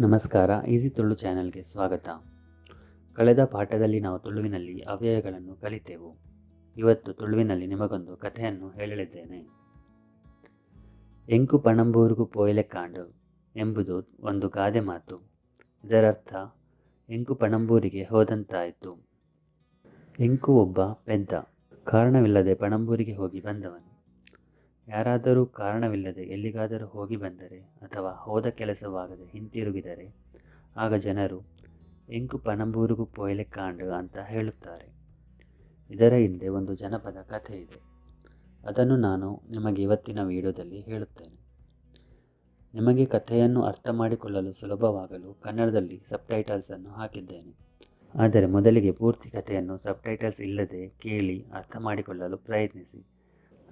ನಮಸ್ಕಾರ, ಈಸಿ ತುಳು ಚಾನೆಲ್ಗೆ ಸ್ವಾಗತ. ಕಳೆದ ಪಾಠದಲ್ಲಿ ನಾವು ತುಳುವಿನಲ್ಲಿ ಅವ್ಯಯಗಳನ್ನು ಕಲಿತೆವು. ಇವತ್ತು ತುಳುವಿನಲ್ಲಿ ನಿಮಗೊಂದು ಕಥೆಯನ್ನು ಹೇಳಲಿದ್ದೇನೆ. ಎಂಕು ಪಣಂಬೂರುಗು ಪೋಯಿಲೆಕ್ಕಾಂಡು ಎಂಬುದು ಒಂದು ಗಾದೆ ಮಾತು. ಇದರರ್ಥ ಎಂಕು ಪಣಂಬೂರಿಗೆ ಹೋದಂತಾಯಿತು. ಎಂಕು ಒಬ್ಬ ಪೆದ್ದ, ಕಾರಣವಿಲ್ಲದೆ ಪಣಂಬೂರಿಗೆ ಹೋಗಿ ಬಂದವನು. ಯಾರಾದರೂ ಕಾರಣವಿಲ್ಲದೆ ಎಲ್ಲಿಗಾದರೂ ಹೋಗಿ ಬಂದರೆ ಅಥವಾ ಹೋದ ಕೆಲಸವಾಗದೆ ಹಿಂತಿರುಗಿದರೆ ಆಗ ಜನರು ಎಂಕು ಪಣಂಬೂರುಗು ಪೋಯಿಲೆಕ್ಕಾಂಡು ಅಂತ ಹೇಳುತ್ತಾರೆ. ಇದರ ಹಿಂದೆ ಒಂದು ಜನಪದ ಕಥೆ ಇದೆ. ಅದನ್ನು ನಾನು ನಿಮಗೆ ಇವತ್ತಿನ ವಿಡಿಯೋದಲ್ಲಿ ಹೇಳುತ್ತೇನೆ. ನಿಮಗೆ ಕಥೆಯನ್ನು ಅರ್ಥ ಮಾಡಿಕೊಳ್ಳಲು ಸುಲಭವಾಗಲು ಕನ್ನಡದಲ್ಲಿ ಸಬ್ಟೈಟಲ್ಸನ್ನು ಹಾಕಿದ್ದೇನೆ. ಆದರೆ ಮೊದಲಿಗೆ ಪೂರ್ತಿ ಕಥೆಯನ್ನು ಸಬ್ಟೈಟಲ್ಸ್ ಇಲ್ಲದೆ ಕೇಳಿ ಅರ್ಥ ಮಾಡಿಕೊಳ್ಳಲು ಪ್ರಯತ್ನಿಸಿ.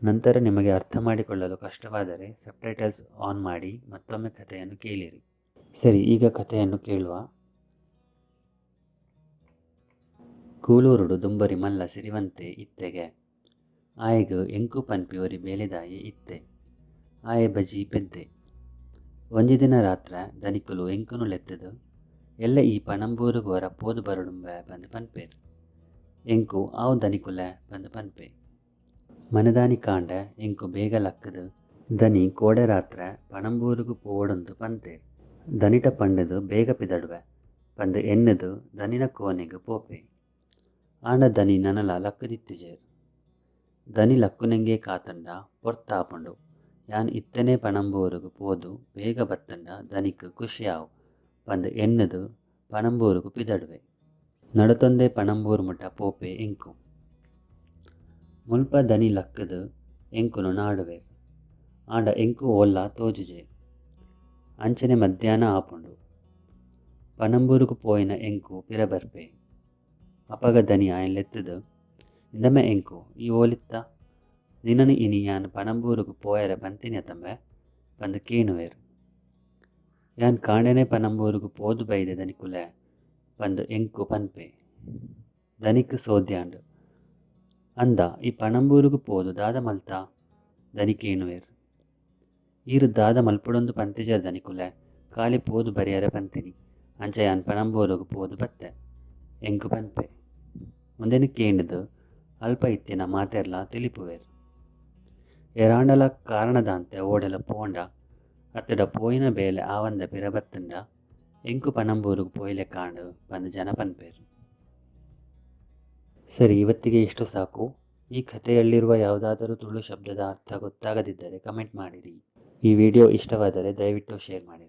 ನಂತರ ನಿಮಗೆ ಅರ್ಥ ಮಾಡಿಕೊಳ್ಳಲು ಕಷ್ಟವಾದರೆ ಸಬ್ಟೈಟಲ್ಸ್ ಆನ್ ಮಾಡಿ ಮತ್ತೊಮ್ಮೆ ಕಥೆಯನ್ನು ಕೇಳಿರಿ. ಸರಿ, ಈಗ ಕಥೆಯನ್ನು ಕೇಳುವ. ಕೂಲೂರುಡು ದುಂಬೊರಿ ಮಲ್ಲ ಸಿರಿವಂತೆ ಇತ್ತೆಗೆ. ಆಯೆಗ್ ಎಂಕು ಪನ್ಪಿ ಒರಿ ಬೇಲೆದಾಯೆ ಇತ್ತೆ. ಆಯೆ ಬಜೀ ಪೆದ್ದೆ. ಒಂಜಿ ದಿನ ರಾತ್ರೆ ದನಿಕುಲು ಎಂಕುನು ಲೆತ್ತುದು ಎಲ್ಲೆ ಈ ಪಣಂಬೂರುಗು ಒರ ಪೋದು ಬರೊಡುಂಬೆ ಪಂದ್ ಪನ್ಪೆರ್. ಎಂಕು ಆವು ದನಿಕುಲೆ ಪಂದ್ ಪನ್ಪೆ. ಮನದಾನಿ ಕಾಂಡೆ ಎಂಕು ಬೇಗ ಲಕ್ಕುದು ದನಿ ಕೋಡೆ ರಾತ್ರೆ ಪಣಂಬೂರುಗು ಪೋವೊಡುಂದು ಪಂತೆರ್. ದನಿಟ ಪಂಡುದು ಬೇಗ ಪಿದಡುವೆ ಪಂದ್ ಎನ್ನುದು ದನಿನ ಕೋನೆಗ್ ಪೋಪೆ. ಆಂಡ ದನಿ ನನಲ ಲಕ್ಕುದಿತ್ತಿಜೆರ್. ದನಿ ಲಕ್ಕುನೆಂಗೇ ಕಾತುಂಡ ಪೊರ್ತಾಪುಂಡು ಯಾನ್ ಇತ್ತೆನೆ ಪಣಂಬೂರುಗು ಪೋದು ಬೇಗ ಬತ್ತುಂಡ ದನಿಕ್ ಖುಷಿ ಆವು ಪಂದ್ ಎನ್ನುದು ಪಣಂಬೂರುಗು ಪಿದಡುವೆ. ನಡತೊಂದೆ ಪಣಂಬೂರು ಮುಟ ಪೋಪೆ ಎಂಕು. ಮುಲ್ಪ ದನಿ ಲಕ್ಕುದು ಎಂಕುನು ನಾಡುವೆರ್. ಆಂಡ ಎಂಕು ಓಲ್ಲಾ ತೋಜುಜೆ. ಅಂಚನೆ ಮಧ್ಯಾಹ್ನ ಆಪುಂಡು. ಪಣಂಬೂರುಗು ಪೋಯಿನ ಎಂಕು ಪಿರ ಬರ್ಪೆ. ಅಪಗ ದನಿ ಆಯೆನ್ ಲೆತ್ತುದು ಇಂದಮೆ ಎಂಕು ಈ ಓಲಿತ್ತ ನಿನನ್ ಇನಿ ಯಾನ್ ಪಣಂಬೂರುಗು ಪೋಯೆರೆ ಪಂತಿನಿ ಅತ್ತಂಬೆ ಪಂದ್ ಕೇನುವೆರ್. ಯಾನ್ ಕಾಂಡೆನೆ ಪಣಂಬೂರುಗು ಪೋದು ಬೈದೆ ದನಿಕುಲೆ ಪಂದ್ ಎಂಕು ಪನ್ಪೆ. ದನಿಕ್ ಸೋದ್ಯ ಆಂಡ್. ಅಂದಾ ಈ ಪಣಂಬೂರುಗು ಪೋದು ದಾದ ಮಲ್ತ ದನಿ ಕೇನುವೆರ್. ಈರ್ ದಾದ ಮಲ್ಪೊಡುಂದು ಪಂತಿಜರ್ ದನಿಕುಲೆ ಕಾಲಿ ಪೋದು ಬರಿಯೆರೆ ಪಂತಿನಿ ಅಂಚ ಯಾನ್ ಪಣಂಬೂರುಗು ಪೋದು ಬತ್ತೆ ಎಂಕು ಪನ್ಪೆ. ಉಂದೆನ್ ಕೇಂಡುದು ಅಲ್ಪ ಇತ್ತಿನ ಮಾತೆರ್ಲಾ ತೆಲಿಪುವೆರ್. ಏರಾಂಡಲ ಕಾರಣದಾಂತೆ ಓಡೆಲ ಪೋಂಡ ಅತ್ತುಡ ಪೋಯಿನ ಬೇಲೆ ಆವಂದೆ ಪಿರ ಬತ್ತುಂಡ ಎಂಕು ಪಣಂಬೂರುಗು ಪೋಯಿಲೆಕ್ಕಾಂಡ್ ಪಂದ್ ಜನ ಪನ್ಪೆರ್. ಸರಿ, ಇವತ್ತಿಗೆ ಇಷ್ಟು ಸಾಕು. ಈ ಕಥೆಯಲ್ಲಿರುವ ಯಾವುದಾದರೂ ತುಳು ಶಬ್ದದ ಅರ್ಥ ಗೊತ್ತಾಗದಿದ್ದರೆ ಕಮೆಂಟ್ ಮಾಡಿರಿ. ಈ ವಿಡಿಯೋ ಇಷ್ಟವಾದರೆ ದಯವಿಟ್ಟು ಶೇರ್ ಮಾಡಿರಿ.